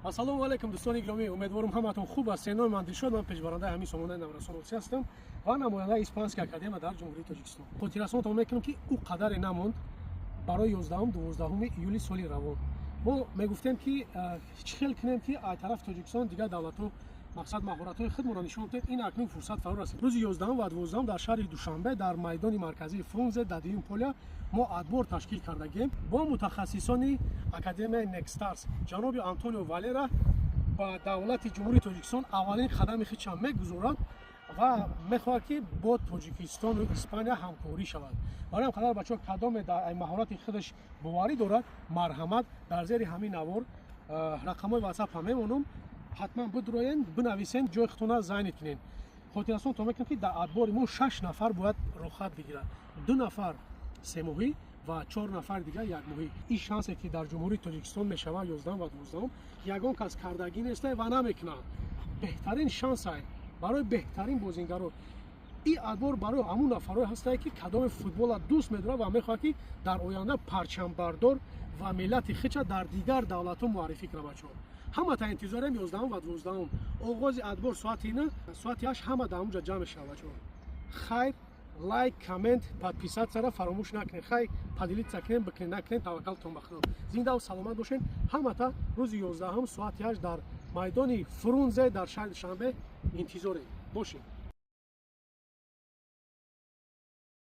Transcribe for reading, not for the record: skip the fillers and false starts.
Ассалому алайкум, дӯстони гиромӣ! Умедворам, ҳаматон хуб ҳастед. Номи ман Дилшод, ман пешбарандаи ҳамин сомонаи Наврасон Русия ҳастам ва намояндаи Испанская академия дар Ҷумҳурии Тоҷикистон. Хотиррасонтон мекунам, ки ӯ қадаре намонд барои 11, 12 июли соли равон. Мо мегуфтем, ки чӣ хел кунем, ки аз тарафи Тоҷикистон дигар давлатҳо, мақсад, маҳоратҳои худмонро нишон диҳем. Ин акнун фурсат фаро расид. Рӯзи 11 ва 12 дар шаҳри Душанбе, дар майдони марказии Фрунзе, дар дуюм поля мо отбор ташкил кардагем бо мутахассисони академияи Nextstars. Ҷаноби Антонио Валера ба давлати Ҷумҳурии Тоҷикистон аввалин қадами худша мегузорад ва мехоҳад, ки бо Тоҷикистону Испания ҳамкорӣ шавад. Барои ҳам қадар, бачаҳо, кадоме дар маҳорати худаш боварӣ дорад, марҳамат, дар зери ҳамин навор рақамҳои WhatsApp ҳам мемонам, ҳатман бидроен, бинависен, ҷои худтона занят кунен. Хотиррасон то мекунам, ки дар отбори мо шаш нафар бояд рухсат бигирад: ду нафар семоҳӣ ва чор нафар дигар якмоҳӣ. Ин шансе, ки дар Ҷумҳурии Тоҷикистон мешавад 11 ва 12, ягон кас кардагӣ неста ва намекунад. Беҳтарин шансай барои беҳтарин бозингаро. Ин отбор барои ҳамун нафарое ҳастае, ки кадоме футбола дӯст медорад ва мехоҳад, ки дар оянда парчамбардор ва миллати худша дар дигар давлатҳо муаррифӣ кунад. Бачаҳо, ҳамата интизорем. 11 ва 12, оғози отбор соати 9, соати 8 ҳама дар ҳамунҷа ҷамъ мешавад. Бачаҳо, хайр, лайк, коммент, подписаться ра фаромӯш накунед. Хай, поделиться кунем, бикунед, накунед, таваккалтон ба Худо. Зиндаву саломат бошед. Ҳамата рӯзи 11 соати 8 дар майдони Фрунзе дар шаҳри Душанбе интизорем. Бошед.